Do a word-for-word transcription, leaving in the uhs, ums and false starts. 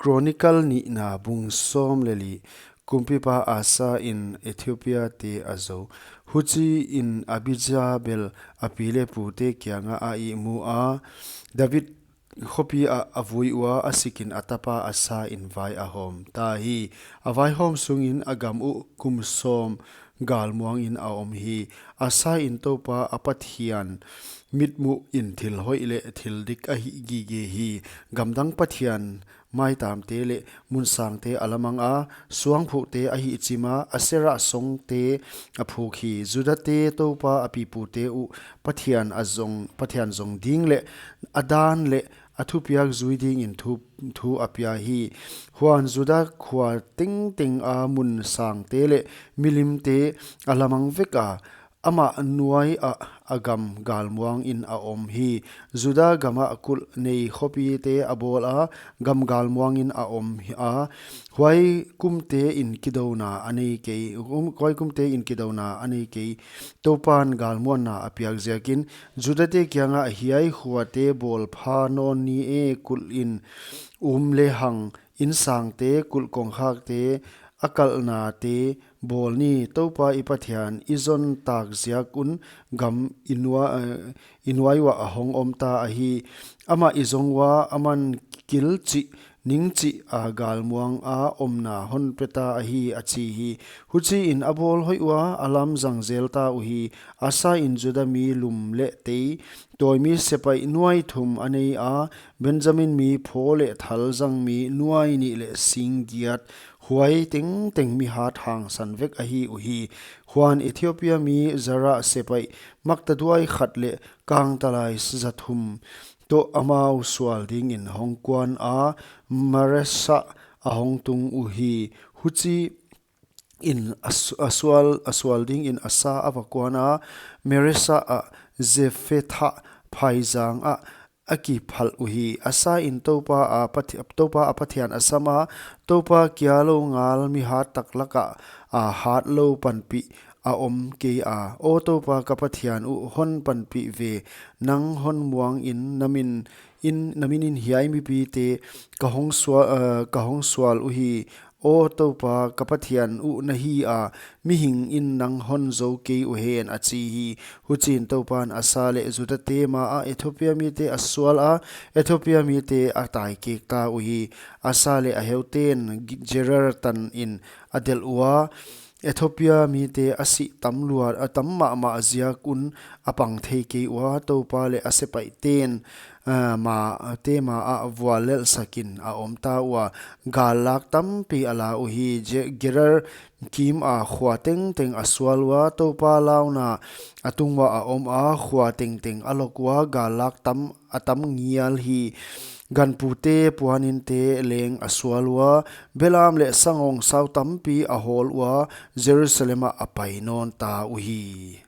Chronicle nihna bung sawm leh li. Kumpipa Asa in Ethiopia te a zou. Huchiin Abijah bel a pi leh pute kiangah a ihmu a, David khopi ah a vui ua, a sikin a tapa Asa in vai a hawm ta hi. A vaihawm sungin a gam uh kum sawm galmuangin a om hi. Asa in Toupa a Pathian mitmuhin thil hoih leh thil dik a hih gige hi. Gamdang pathian maitamte leh munsangte a la mang a, suangphuhte a hihchim a, Asera songte a phuk hi. Judate Toupa a pipute uh Pathian a zong, Pathian zong ding leh a dan leh a thupiak zui dingin thu, thu a pia hi. Huan Juda khua tengteng a munsangte leh milimte a la mang vek a, amah nuai ah a gam galmuangin a om hi. Juda gamah kulh nei khopite a bawl a, gam galmuangin a om hi a, huai kumte in kidouna a nei kei, um, huai kumte in kidouna a nei kei. Toupan galmuanna a piak ziakin Judate kiangah, hiai khuate bawl pha nawn ni e, kulhin um lehang, insangte, kulh kongkhakte, a kalhnate bawl ni. Toupa i Pathian i zon tak ziak un gam i nua-, eh, i nuai uah a hong om ta ahi. Amah i zong ua, aman kil chih, ning chih a galmuang a omna hon pe ta ahi, a chi hi. Huchiin a bawl hoih ua, a lamzang zel ta uhi. Asa in Juda mi lum leh tei tawimi sepaih nuai thum a nei a, Benjamin mi phaw leh thal zangmi nuai nih leh sing giat, huai tengteng mi hat hangsan vek ahi uhi. Huan Ethiopia mi Zerah sepaih maktaduai khat leh kangtalai za thum toh amau sual dingin hong kuan a, Maresa a hong tung uhi. Huchiin a su-, a sual, a sual dingin Asa a va kuan a, Maresa ah Zefetha phaizang ah a kiphalh uhi. Asa in Toupa a Pathi-, Toupa a Pathian a sam a, Toupa kia lou ngal mi hat tak lakah a hat lou panpih a om kei a. Aw Toupa ka Pathian uh, hon panpih ve, nang hon muangin na min in, na minin hiai mipite ka hong sual, eh, ka hong sual uhi. Aw Toupa ka Pathian uh na hi a, mihingin nang hon zou kei uhen, a chi hi. Huchiin Toupan Asa leh Judate ma ah Ethiopia mite a sual a, Ethiopia mite a taikek ta uhi. Asa leh a heuten Gerar tanin a delh ua, Ethiopia mite a sih tam luat, a tam mahmah ziak un a pang thei kei ua, Toupa leh a sepaihten, ah, ma, te ma ah vuallelhsakin a om ta ua, gallak tampi a la uhi. Je-, Gerar kim a khua tengteng a sual ua, Toupa launa a tung uah a om a, khua tengteng a lok ua, gallak tam a tam ngial hi. Ganpute, puaninte leng a sual ua, belam leh sangawngsau tampi a hawl ua, Jerusalem ah a pai nawn ta uhi.